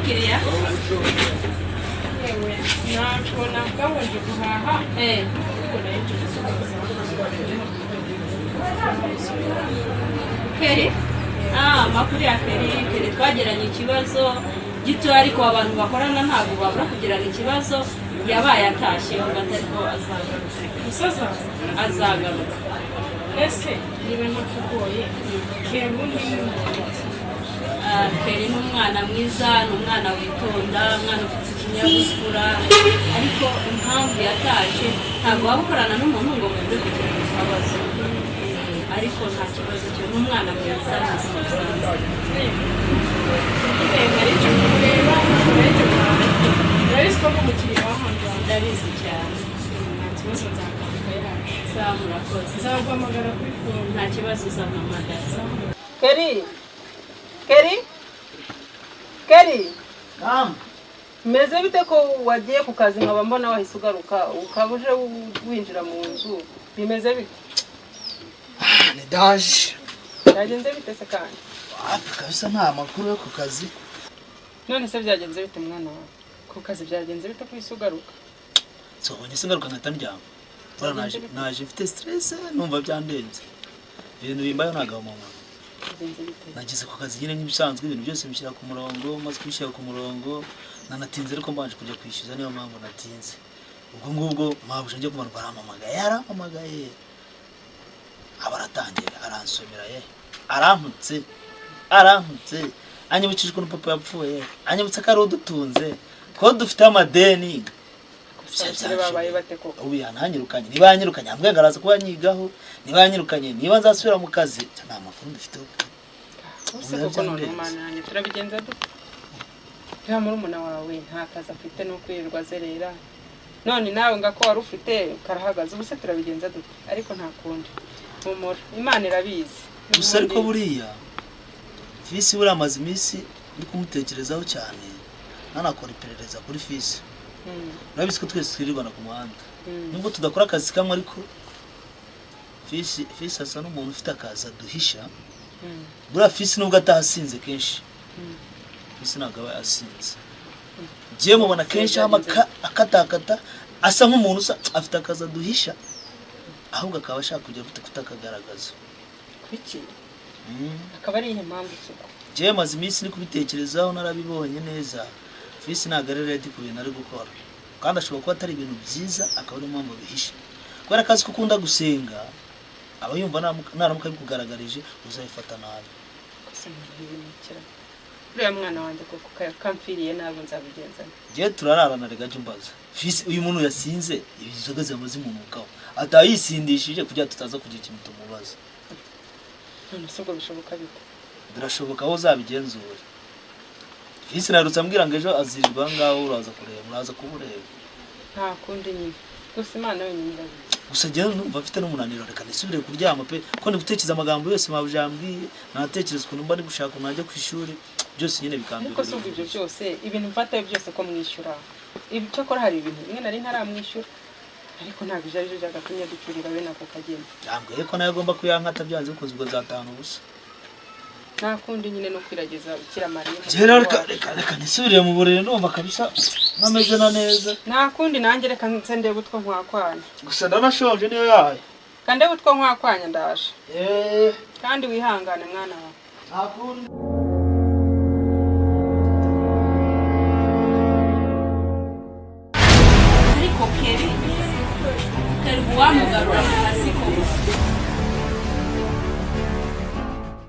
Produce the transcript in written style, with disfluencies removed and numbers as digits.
Umukiriya? Yewe, ntabwo navuga ngo nje guhaha, ariko nayo nje gusubiza. Keri, amakuru ya Keri? Keri twagiranye ikibazo gito, ariko abantu bakorana ntabwo babura kugirana ikibazo. Yabaye atashye ngo atari ko azagaruka. Gusa azaza? Azagaruka. Ese niba ntakugoye, Keri ubundi ni umuntu ki? Keri ni umwana mwiza, ni umwana witonda, umwana ufite ikinyabupfura, ariko impamvu yatashye, ntabwo waba ukorana n'umuntu ngo mubure kugirana ikibazo. Ariko nta kibazo cyo, ni umwana mwiza mu buzima busanzwe. Nyine nari nje kumureba, nari nje guhaha. Urabizi ko ndi umukiriya w'ahangaha. Ndabizi cyane. Nta kibazo, nzagaruka yaje. Sawa, murakoze. Nzaguhamagara kuri phone. Nta kibazo, uzampamagara. Keri, Keri, Keri! Meze bite ko wagiye ku kazi nkaba mbona wahise ugaruka, ukaba uje winjira mu nzu? Bimeze bite? Ni daje. Byagenze bite se kandi? Wapi kabisa, nta makuru yo ku kazi. None se byagenze bite, mwana wawe? Ku kazi byagenze bite ko uhise ugaruka? Sobonye se ngaruka nkahita ndyama? Bora naje, naje mfite stress, numva byandenze. Ibintu bimbayeho ntabwo mama. Byagenze bite? Nageze ku kazi nyine nk'ibisanzwe, ibintu byose bishyira ku murongo, maze kubishyira ku murongo nanatinze, ariko mbanje kujya kwishyuza, niyo mpamvu natinze. Ubwo ngubwo mabuja njye kumanuka arampamagaye, yarampamagaye, aba aratangira aransomera, ye aramputse, aramputse, anyibukije ukuntu papa yapfuye, anyibutse ko ari udutunze, ko dufite amadeni. Abakire babaye bate koko? Ubu yananyirukanye. Niba yanyirukanye, ambwiye ngo araza kuba yanyigaho. Niba yanyirukanye, niba nzasubira mu kazi, nta makuru mbifiteho. Ese koko none umwana yanjye turabigenza dute? Uriya murumuna wawe nta kazi afite, no kwirirwa azerera. None nawe ngako wari ufite karahagaze. Ubu se turabigenza dute? Ariko nta kundi, humura, Imana irabizi. Gusa ariko buriya Fisi, buriya amaze iminsi ndi kumutekerezaho cyane, nanakora iperereza kuri Fisi. Urabizi ko twese twirirwana ku muhanda, nubwo tudakora akazi kamwe, ariko Fisi asa n'umuntu ufite akazi aduhisha. Buriya Fisi nubwo atahasinze kenshi, Fisi ntabwo aba yasinze. Ngiye mubona kenshi hama akatakata, asa nk'umuntu usa afite akazi aduhisha, ahubwo akaba ashaka kujya kutakagaragaza. Kuki? Akaba ari iyihe mpamvu isuku? Njyewe maze iminsi ndi kubitekerezaho, narabibonye neza. Fisi ntabwo ari ready ku bintu ari gukora, kandi ashobora kuba atari ibintu byiza, akaba ariyo mpamvu abihisha, kubera ko azi ko ukunda gusenga, aba yumva naramuka abikugaragarije uzabifata nabi. Gusa ntibimukira uriya mwana wanjye koko kamfiriye nabi, nzabigenza nte? Njyewe turararana, reka jya umbaza Fisi. Uyu muntu yasinze, inzoga ziba zimunukaho, ataha yisindishije kugira ngo tutaza kugira ikintu tumubaza. None se ubwo bishoboka bite? Birashoboka aho uzabigenzura. Fisi naherutse ambwira ngo ejo azirirwa aha ngaho, uraza kureba, uraza kumureba. Nta kundi nyine, gusa Imana yonyine irabizi. Gusa njyewe numva mfite n'umunaniro, reka nisubire kuryama pe, ko ndi gutekereza amagambo yose mabuja yambwiye, natekereza ukuntu mba ndi gushaka ukuntu najya ku ishuri, byose nyine bikambera. Ariko si ubwo ibyo byose, ibintu mfatayo byose ko mwishyura ibi? Cyakora hari ibintu bimwe nari ntaramwishyura, ariko ntabwo ibyo ari byo byagatumye ducurira bene ako kageni. Yambwiye ko nawe agomba kuyankata byanze bikunze, ubwo nzatahana ubusa. Nta kundi nyine, no kwiragiza Bikira Mariya. Njyewe rero reka nisubire mu buriri, ndumva kabisa ntameze na neza. Nta kundi, nanjye reka nze ndebe utwo nkwakwanya. Gusa ndanashonje niyo yayo. Kandi ndebe utwo nkwakwanya, ndaje. Eee. Kandi wihangane, mwana wawe. Nta kundi. Ariko Keri, Keri, uwamugarura mu kazi koko.